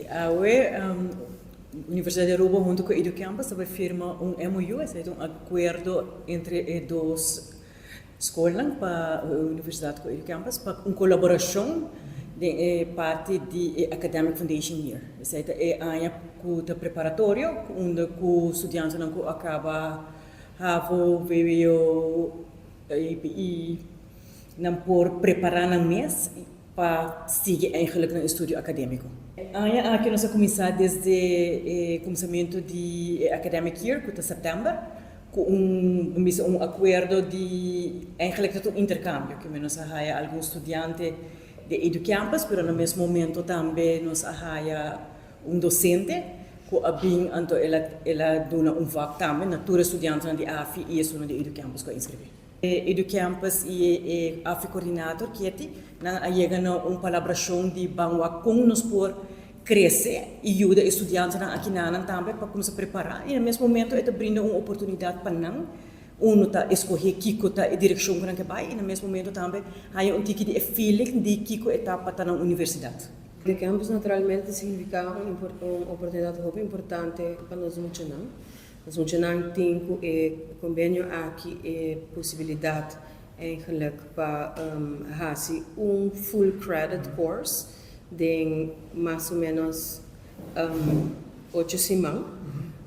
Awe, Universidad di Aruba hunto cu EduCampus ta bay firma un MOU, esey ta un acuerdo entre e dos scolnan, pa Universidad cu EduCampus, pa un colaboracion den e parti di e Academic Foundation Year. Esey ta e aña cu ta preparatorio, unda cu studiantenan cu a caba HAVO, VWO, EPI, nan por prepara nan mes pa sigui eigenlijk nan estudio academico. Aña aki nos a cuminsa desde e cuminsamento di e academic year, cu ta september, cu un acuerdo di eigenlijk ta un intercambio, cu nos a haya algun studiante di EduCampus, pero na mes momento tambe nos a haya un docente cu a bin, anto el a duna un vak tambe na tur studiantenan di AFI y esunnan di EduCampus cu a inscribi. EduCampus y e AFI coordinator Kieti nan a yega na un palabracion di ban wak con nos por crece y yuda e studiantenan aki nan tambe pa cuminsa prepara y na mes momento e ta brinda un oportunidad pa nan uno ta escoge kico ta e direccion cu nan ke bay y na mes momento tambe haya un tiki di e feeling di kico e ta pa ta na universidad. EduCampus naturalmente ta significa un oportunidad hopi importante pa nos muchanan. Nos muchanan tin cu e convenio aki e posibilidad eigenlijk pa hasi un full credit course den mas o menos 8 siman.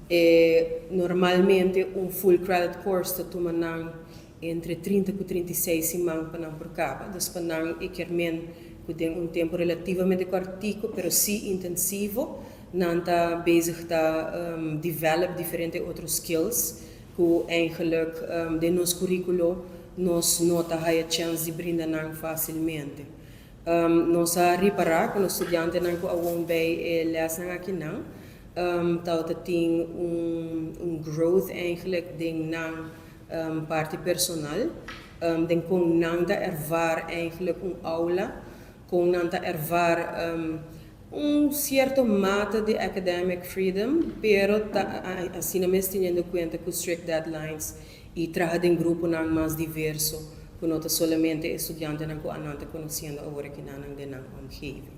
E normalmente un full credit course ta tuma nan entre 30 y 36 siman pa nan por caba. Dus pa nan e kiermen cu den un tempo relativamente cortico, pero si intensivo, nan ta bezig ta develop diferente otro skills cu eigenlijk den nos curiculo nos no ta haya chance di brinda nan facilmente. Nos a ripara cu e studiantenan cu a bay e lesnan aki nan, ta tin un growth eigenlijk den nan parti personal, den con nan ta ervaar eigenlijk un aula, con nan ta ervaar un cierto mate di academic freedom, pero ta, asina mes teniendo cuenta cu strict deadlines y traha den gruponan mas diverso, cu no ta solamente studiantenan cu nan ta conociendo awor aki nan den nan omgeving.